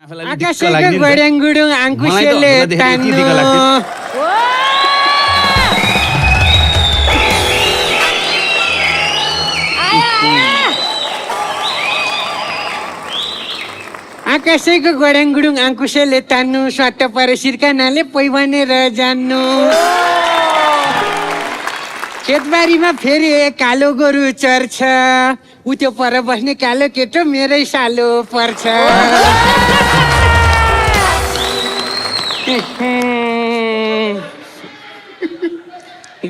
आकाशैको गड्याङगुडुङ आङ्कुशेले तान्नु आकाशैको गड्याङगुडुङ आङ्कुशेले तान्नु स्वाट परे सिर्कानाले पैवानेर जान्नु खेतबारीमा फेरि कालो गोरु चर्छ उ त्यो पर बस्ने कालो केटो मेरै सालो पर्छ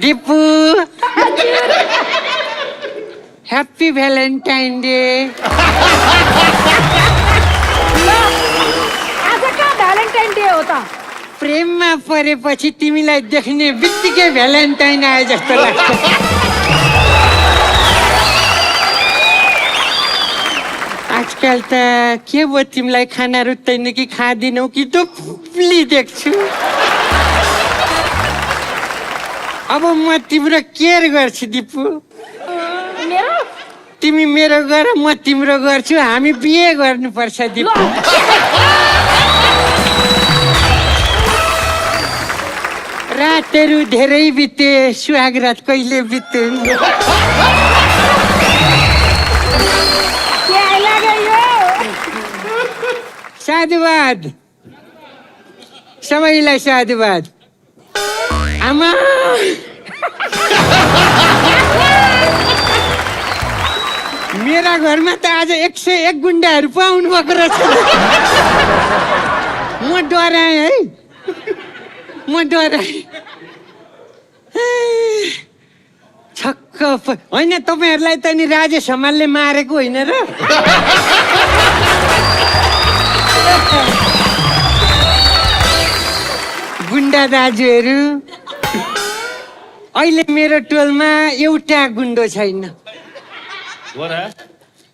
दिपु ह्याप्पी भ्यालेन्टाइन डे आज का भ्यालेन्टाइन डे हो त प्रेममा परेपछि तिमीलाई देख्ने बित्तिकै भ्यालेन्टाइन आए जस्तो लाग्छ आजकल त के भयो तिमीलाई खाना रुच्दैन कि खाँदिनौ कि दुब्ली देख्छु अब म तिम्रो केयर गर्छु दिपु तिमी मेरो गर म तिम्रो गर्छु हामी बिहे गर्नुपर्छ दिपु रातहरू धेरै बिते सुहाग रात कहिले बित्दैन साधुवाद सबैलाई साधुवाद आमा मेरा घरमा त आज 101 गुन्डाहरू पाउनु भएको रहेछ म डराएँ है म डराएँ छक्क होइन तपाईँहरूलाई त नि राजेश हमालले मारेको होइन र गुन्डा दाजुहरू अहिले मेरो टोलमा एउटा गुन्डो छैन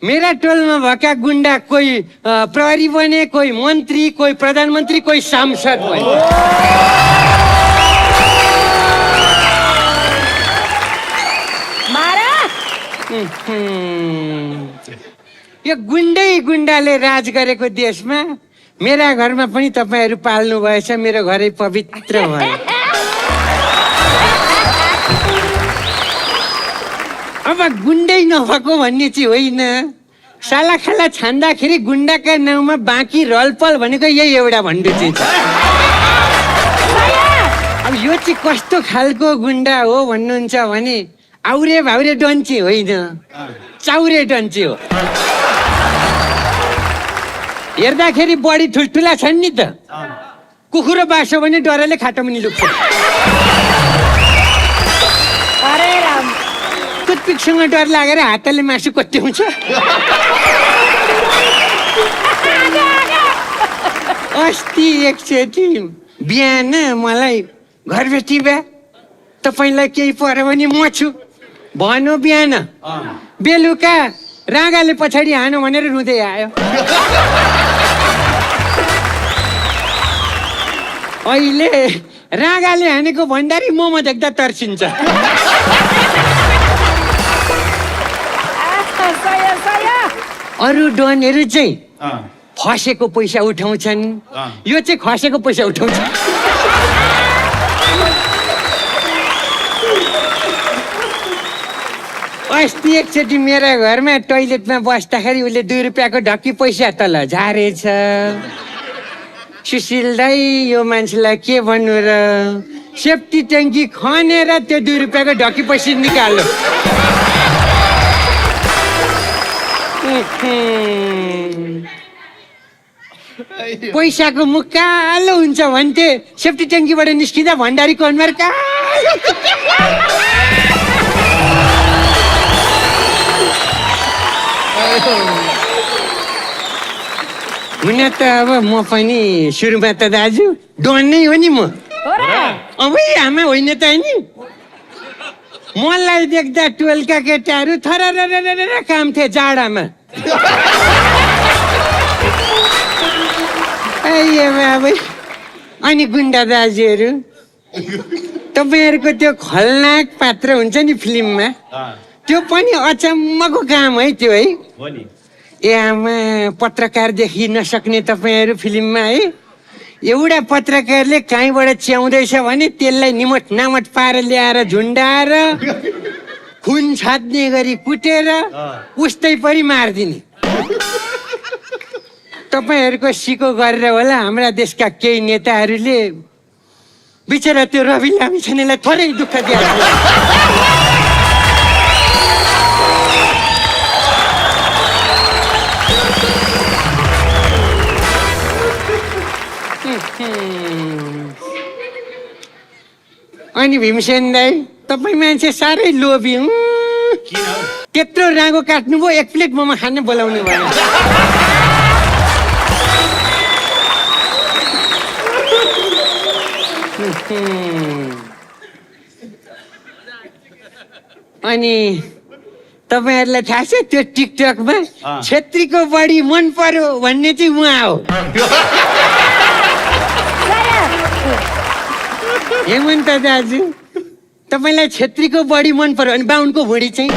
मेरा टोलमा भएका गुन्डा कोही प्रहरी बने कोही मन्त्री कोही प्रधानमन्त्री कोही सांसद बने यो गुन्डाले राज गरेको देशमा मेरा घरमा पनि तपाईँहरू पाल्नु भएछ मेरो घरै पवित्र भयो अब गुन्डै नभएको भन्ने चाहिँ होइन सालाखाला छान्दाखेरि गुन्डाका नाउँमा बाँकी रलपल भनेको यही एउटा भन्डु चाहिँ छ अब यो चाहिँ कस्तो खालको गुन्डा हो भन्नुहुन्छ भने आउरे भाउरे डन्ची होइन चाउरे डन्ची हो हेर्दाखेरि बढी ठुल्ठुला छन् नि त कुखुरो बासो भने डरले खाटो पनि लुक्छ टुथपिकसँग डर लागेर हातले मासु कोट्याउँछ अस्ति एकचोटि बिहान मलाई घरबेटी बा तपाईँलाई केही पर्यो भने म छु भन्यो बिहान बेलुका रागाले पछाडि हानो भनेर रुँदै आयो अहिले रागाले हानेको भण्डारी मोमो देख्दा तर्सिन्छ अरू डनहरू चाहिँ खसेको पैसा उठाउँछन् यो चाहिँ खसेको पैसा उठाउँछ अस्ति एकचोटि मेरो घरमा टोइलेटमा बस्दाखेरि उसले 2 रुपियाँको ढक्की पैसा तल झारेछ सुशील दाई यो मान्छेलाई के भन्नु र सेफ्टी ट्याङ्की खनेर त्यो 2 रुपियाँको ढक्की पैसा निकाल्यो पैसाको मुख कालो हुन्छ भन्थे सेफ्टी ट्याङ्कीबाट निस्किँदा भण्डारीको अनुहार कालो हुन त अब म पनि सुरुमा त दाजु डन नै हो नि म अब आमा होइन त नि मलाई देख्दा टोलका केटाहरू थररररर काम थिए जाडामा अनि गुन्डा दाजुहरू तपाईँहरूको त्यो खलनायक पात्र हुन्छ नि फिल्ममा त्यो पनि अचम्मको काम है त्यो है ए आमा पत्रकार देखिन नसक्ने तपाईँहरू फिल्ममा है एउटा पत्रकारले कहीँबाट च्याउँदैछ भने त्यसलाई निमट नामट पारेर ल्याएर झुन्डाएर खुन छाड्ने गरी कुटेर उस्तै परि मारिदिने तपाईँहरूको सिको गरेर होला हाम्रा देशका केही नेताहरूले बिचरा त्यो रवि लामिछानेलाई थोरै दुःख दिएको अनि भीमसेन दाई तपाईँ मान्छे साह्रै लोभी त्यत्रो रागो काट्नुभयो एक प्लेट मोमो खाने बोलाउनु भयो अनि तपाईँहरूलाई थाहा छ त्यो टिकटकमा छेत्रीको बढी मन पर्यो भन्ने चाहिँ उहाँ हो हेमन्त दाजु तपाईँलाई छेत्रीको बढी मन पर्यो अनि बाहुनको भुँडी चाहिँ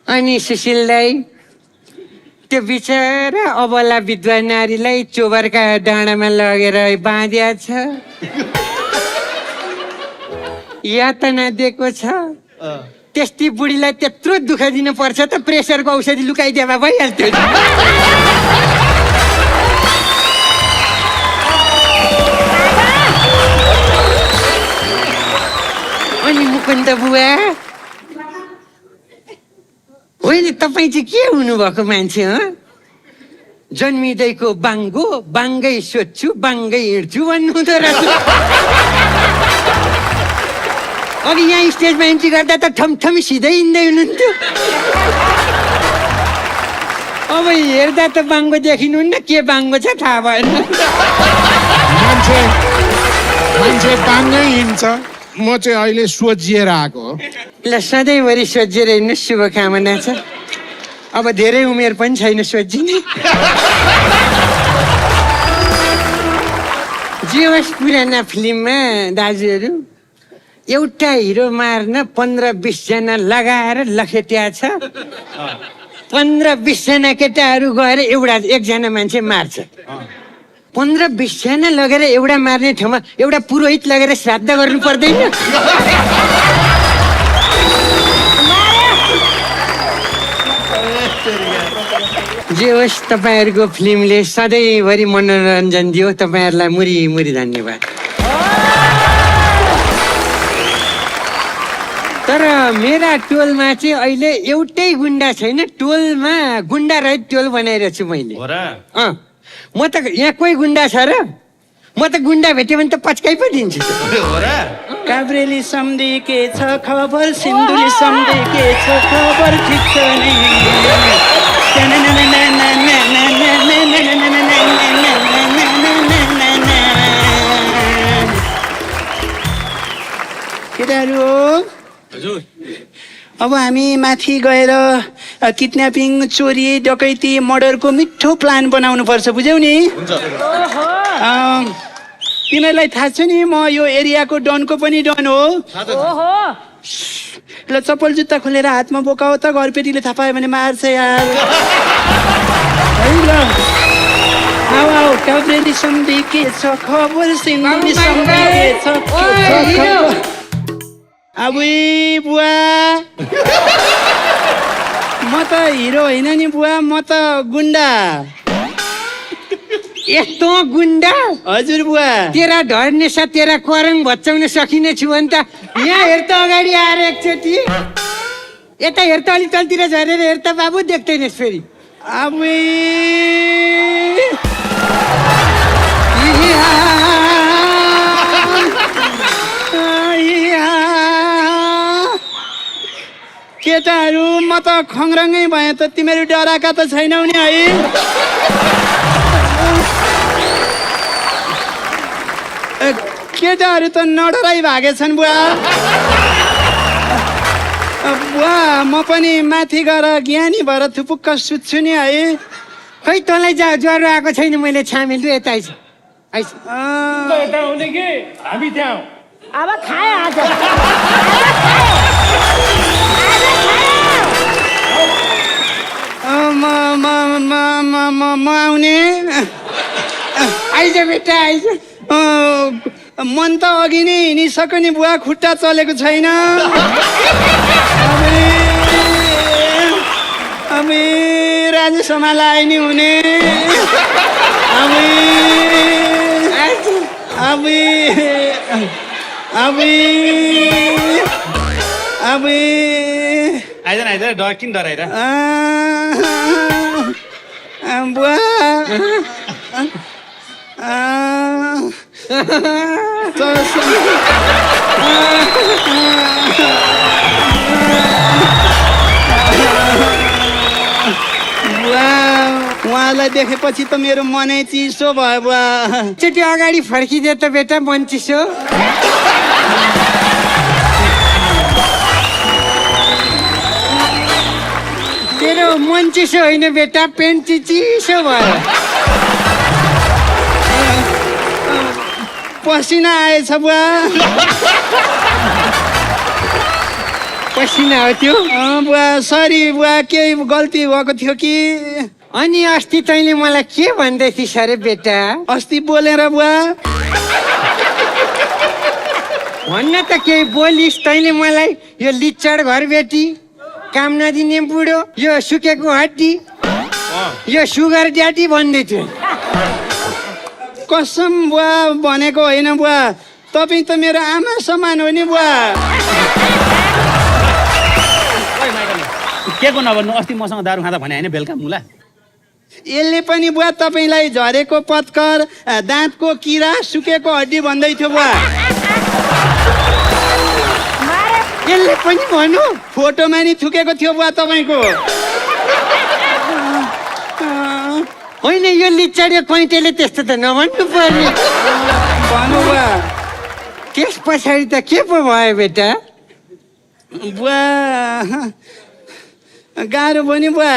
अनि सुशील दाई त्यो बिचरा अबला विधवा नारीलाई चोबरका डाँडामा लगेर बाँधिया छ यातना दिएको छ त्यस्तै बुढीलाई त्यत्रो दुःख दिनु पर्छ त प्रेसरको औषधि लुकाइदिए भइहाल्थ्यो अनि मुकुन्द बुवा होइन तपाईँ चाहिँ के हुनुभएको मान्छे हो जन्मिँदैको बाङ्गो बाङ्गै सोध्छु बाङ्गै हिँड्छु भन्नुहुँदो रहेछ अब यहाँ स्टेजमा एन्ट्री गर्दा त ठमठमी सिधै हिँड्दै हुनुहुन्थ्यो अब हेर्दा त बाङ्गो देखिनुहुन्न के बाङ्गो छ थाहा भएन मान्छे बाङ्गै हिँड्छ म चाहिँ अहिले सोझिएर आएको हो ल सधैँभरि सोझिएर हिँड्नु शुभकामना छ अब धेरै उमेर पनि छैन सोझिने जे होस् पुराना फिल्ममा दाजुहरू एउटा हिरो मार्न 15-20 जना लगाएर लखेट्या छ 15-20 जना केटाहरू गएर एकजना मान्छे मार्छ 15-20 जना लगेर एउटा मार्ने ठाउँमा एउटा पुरोहित लगेर श्राद्ध गर्नु पर्दैन जे होस् तपाईँहरूको फिल्मले सधैँभरि मनोरञ्जन दियो तपाईँहरूलाई मुरी मुरी धन्यवाद तर मेरा टोलमा चाहिँ अहिले एउटै गुन्डा छैन टोलमा गुन्डा रहित टोल बनाइरहेको छु मैले म त यहाँ कोही गुन्डा छ र म त गुन्डा भेट्यो भने त पच्काइ पो दिन्छु काभ्रेली सम्धि के छ खबर सिन्धुली सम्धि के छ खबर ठिक छ नि केटाहरू अब हामी माथि गएर किडन्यापिङ चोरी डकैती मर्डरको मिठो प्लान बनाउनु पर्छ बुझ्यौ नि तिमीहरूलाई थाहा छ नि म यो एरियाको डनको पनि डन हो ल चप्पल जुत्ता खोलेर हातमा बोकाओ त घरपेटीले थाहा पायो भने मार्छ यार है ल आऊ काभ्रेली सम्धि के छ खबर सिन्धुली सम्धि के छ अबुई बुवा म त हिरो होइन नि बुवा म त गुन्डा यस्तो गुन्डा हजुर बुवा तेरा ढर्ने छ तेरा करङ भचाउन सकिने छु भने त यहाँ हेर त अगाडि आएर एकचोटि यता हेर त अलि तलतिर झरेर हेर त बाबु देख्दैनस् फेरि अबुई केटाहरू म त खङ्ग्रङ्गै भएँ त तिमीहरू डराएका त छैनौ नि है केटाहरू त नडराइ भागेछन् बुवा बुवा म पनि माथि गएर ज्ञानी भएर थुपुक्क सुत्छु नि है खै तँलाई ज्वरो आएको छैन मैले छामेल लु यता आइस आइस यता आउने कि हामी त्यहाँ अब खायो आज म आउने आइज बेटा आइज मन त अघि नै हिँडिसक्यो नि बुवा खुट्टा चलेको छैन अबे राजेशमालाई आइ नि हुने आइज डर किन डराएर बुवा उहाँलाई देखेपछि त मेरो मनै चिसो भयो बुवा एकचोटि अगाडि फर्किदे त बेटा मन चिसो तेरो मन चिसो होइन बेटा पेन्ट चिसो भयो पसिना आएछ बुवा पसिना हो त्यो बुवा सरी बुवा केही गल्ती भएको थियो कि अनि अस्ति तैँले मलाई के भन्दै थिइस् अरे बेटा अस्ति बोलेर बुवा भन्न त केही बोलिस् तैँले मलाई यो लिच्चड घर बेटी काम नदिने बुढो यो सुकेको हड्डी यो सुगर ड्याडी भन्दै थियो कसम बुवा भनेको होइन बुवा तपाईँ त मेरो आमा समान हो नि बुवा के को नभन्नु अस्ति मसँग दारू खाँदा भने होइन बेलुका मुला यसले पनि बुवा तपाईँलाई झरेको पत्कर दाँतको किरा सुकेको हड्डी भन्दै थियो बुवा यसले पनि भन्नु फोटोमा नि थुकेको थियो बुवा तपाईँको होइन यो लिच्चड कैटेले त्यस्तो त नभन्नु पर्ने भन्नु बुवा त्यस पछाडि त के पो भयो बेटा बुवा गाह्रो भयो नि बुवा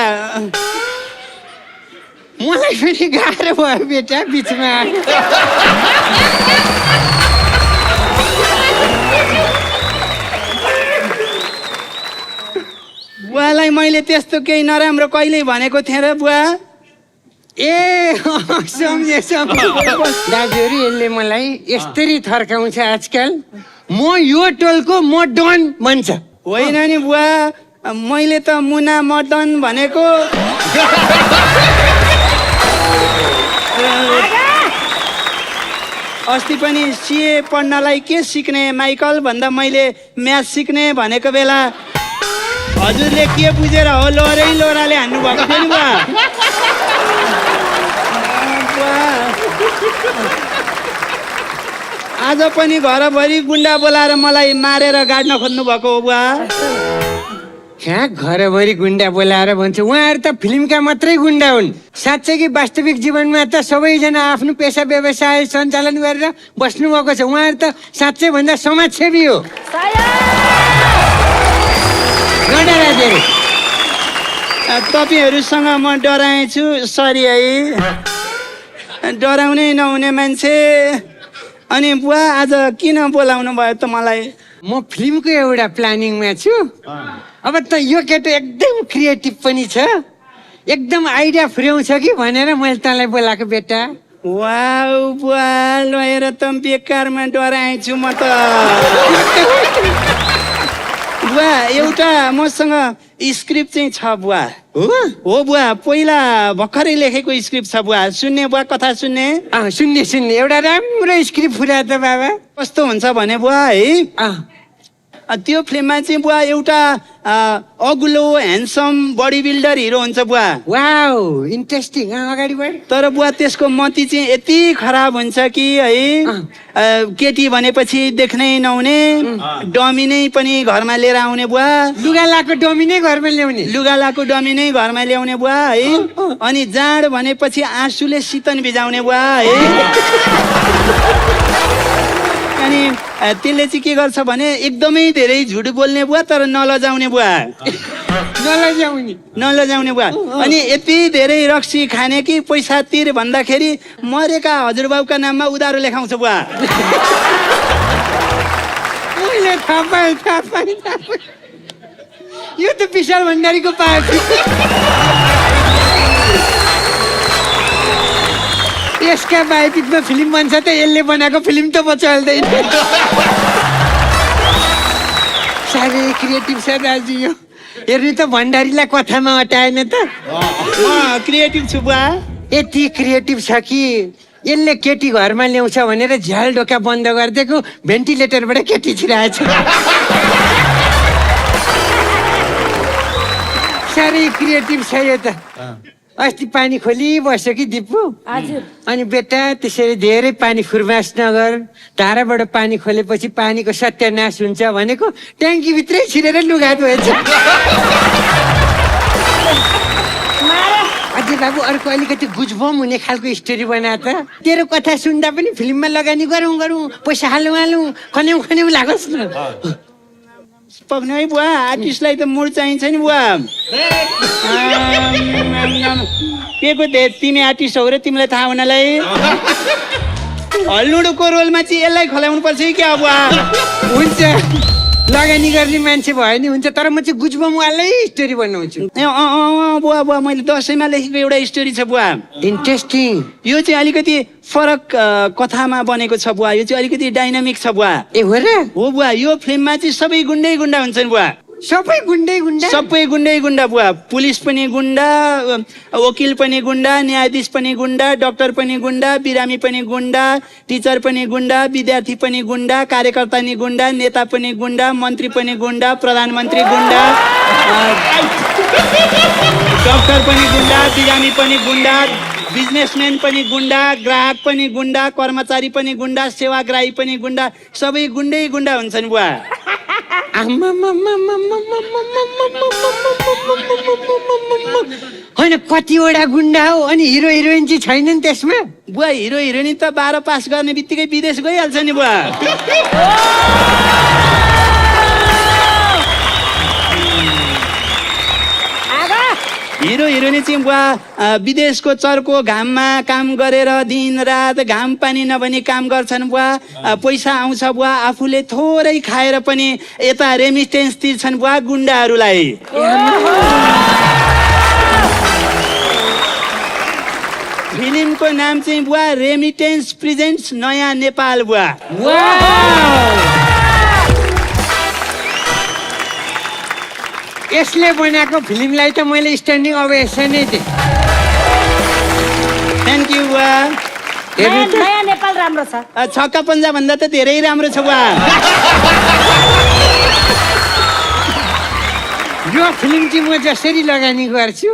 मलाई पनि गाह्रो भयो बेटा बिचमा बुवालाई मैले त्यस्तो केही नराम्रो कहिल्यै भनेको थिएँ र बुवा ए सम्झे दाजुहरू यसले मलाई यस्तरी थर्काउँछ आजकल म यो टोलको म डन भन्छ होइन नि बुवा मैले त मुना मदन भनेको अस्ति पनि सिए पढ्नलाई के सिक्ने माइकल भन्दा मैले म्याथ सिक्ने भनेको बेला हजुरले के बुझेर हो लोराले हान्नु भएको थियो नि बुवा आज पनि घरभरि गुन्डा बोलाएर मलाई मारेर गाड्न खोज्नु भएको हो बुवा कहाँ घरभरि गुन्डा बोलाएर भन्छ उहाँहरू त फिल्मका मात्रै गुन्डा हुन् साँच्चै कि वास्तविक जीवनमा त सबैजना आफ्नो पेसा व्यवसाय सञ्चालन गरेर बस्नु भएको छ उहाँहरू त साँच्चै भन्दा समाजसेवी हो नडराजेहरू तपाईँहरूसँग म डराएछु सरी है डराउनै नहुने मान्छे अनि बुवा आज किन बोलाउनु भयो त मलाई म फिल्मको एउटा प्लानिङमा छु अब त यो केटो एकदम क्रिएटिभ पनि छ एकदम आइडिया फुर्याउँछ कि भनेर मैले तँलाई बोलाएको बेटा वाउ बुवा लिएर त बेकारमा डराएछु म त बुवा एउटा मसँग स्क्रिप्ट चाहिँ छ बुवा हो बुवा पहिला भर्खरै लेखेको स्क्रिप्ट छ बुवा सुन्ने बुवा कथा सुन्ने सुन्ने एउटा राम्रो स्क्रिप्ट फुरा त बाबा कस्तो हुन्छ भने बुवा है त्यो फिल्ममा चाहिँ बुवा एउटा अग्लो ह्यान्डसम बडी बिल्डर हिरो हुन्छ बुवा वाउ इन्ट्रेस्टिङ अगाडि बढ तर बुवा त्यसको मति चाहिँ यति खराब हुन्छ कि है केटी भनेपछि देख्नै नहुने डमी नै पनि घरमा लिएर आउने बुवा लुगा लाएको डमी नै घरमा ल्याउने लुगा लाएको डमी नै घरमा ल्याउने बुवा है अनि जाड भनेपछि आँसुले शीतन भिजाउने बुवा है अनि त्यसले चाहिँ के गर्छ भने एकदमै धेरै झुट बोल्ने बुवा तर नलजाउने बुवा नलजाउने नलजाउने बुवा अनि यति धेरै रक्सी खाने कि पैसा तिर भन्दाखेरि मरेका हजुरबाउका नाममा उधारो लेखाउँछ बुवा मैले थाहा पाएँ यो त विशाल भण्डारीको पार्टी यसका बायोपिकमा फिल्म बन्छ त यसले बनाएको फिल्म त बचाल्दैन साह्रै क्रिएटिभ छ दाजु यो हेर्नु त भण्डारीलाई कथामा हटाएन त क्रिएटिभ छु बुवा यति क्रिएटिभ छ कि यसले केटी घरमा ल्याउँछ भनेर झ्याल ढोका बन्द गरिदिएको भेन्टिलेटरबाट केटी छिराएछ साह्रै क्रिएटिभ छ यो त अस्ति पानी खोलिबस्यो कि दिपु हजुर अनि बेटा त्यसरी धेरै पानी फुर्मास नगर धाराबाट पानी खोलेपछि पानीको सत्यानाश हुन्छ भनेको ट्याङ्कीभित्रै छिरेर लुगा धोएछ अझै बाबु अर्को अलिकति गुजबम हुने खालको स्टोरी बना त तेरो कथा सुन्दा पनि फिल्ममा लगानी गरौँ पैसा हालौँ खन्यौँ लागोस् न पक्ने है बुवा आर्टिस्टलाई त मुड चाहिन्छ नि बुवा के को तिमी आर्टिस्ट हो र तिमीलाई थाहा हुनलाई हल्लुडोको रोलमा चाहिँ यसलाई खलाउनु पर्छ कि क्या बुवा हुन्छ लगानी गर्ने मान्छे भयो नि हुन्छ तर म चाहिँ गुजबमवालै स्टोरी बनाउँछु बुवा बुवा मैले दसैँमा लेखेको एउटा स्टोरी छ बुवा इन्ट्रेस्टिङ यो चाहिँ अलिकति फरक कथामा बनेको छ बुवा यो चाहिँ अलिकति डाइनामिक छ बुवा ए हो र हो बुवा यो फिल्ममा चाहिँ सबै गुन्डै गुन्डा हुन्छन् बुवा सबै गुन्डै गुन्डा बुवा पुलिस पनि गुन्डा वकिल पनि गुन्डा न्यायाधीश पनि गुन्डा डाक्टर पनि गुन्डा बिरामी पनि गुन्डा टिचर पनि गुन्डा विद्यार्थी पनि गुन्डा कार्यकर्ता नि गुन्डा नेता पनि गुन्डा मन्त्री पनि गुन्डा प्रधानमन्त्री गुन्डा डाक्टर पनि गुन्डा बिरामी पनि गुन्डा बिजनेसम्यान पनि गुन्डा ग्राहक पनि गुन्डा कर्मचारी पनि गुन्डा सेवाग्राही पनि गुन्डा सबै गुन्डै गुन्डा हुन्छन् बुवा होइन कतिवटा गुन्डा हो अनि हिरो हिरोइन चाहिँ छैनन् त्यसमा बुवा हिरो हिरोइन त 12 पास गर्ने बित्तिकै विदेश गइहाल्छ नि बुवा हिरो हिरोइन चाहिँ बुवा विदेशको चर्को घाममा काम गरेर दिन रात घाम पानी नभनी काम गर्छन् बुवा पैसा आउँछ बुवा आफूले थोरै खाएर पनि यता रेमिटेन्स तिर्छन् बुवा गुन्डाहरूलाई फिल्मको नाम चाहिँ बुवा रेमिटेन्स प्रेजेन्ट्स नयाँ नेपाल बुवा यसले बनाएको फिल्मलाई त मैले स्ट्यान्डिङ ओभेसन नै दिएँ थ्याङ्क यू बुवा नयाँ नेपाल राम्रो छ छक्का पन्जा भन्दा त धेरै राम्रो छ बुवा यो फिल्म चाहिँ म जसरी लगानी गर्छु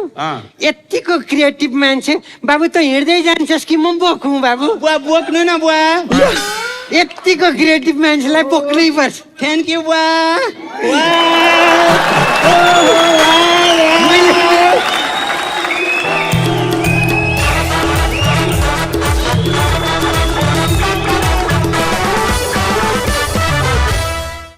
यतिको क्रिएटिभ मान्छे बाबु त हिँड्दै जान्छस् कि म बोकौँ बाबु बुवा बोक्नु न बुवा यतिको क्रिएटिभ मान्छेलाई बोक्नै पर्छ थ्याङ्क यू बुवा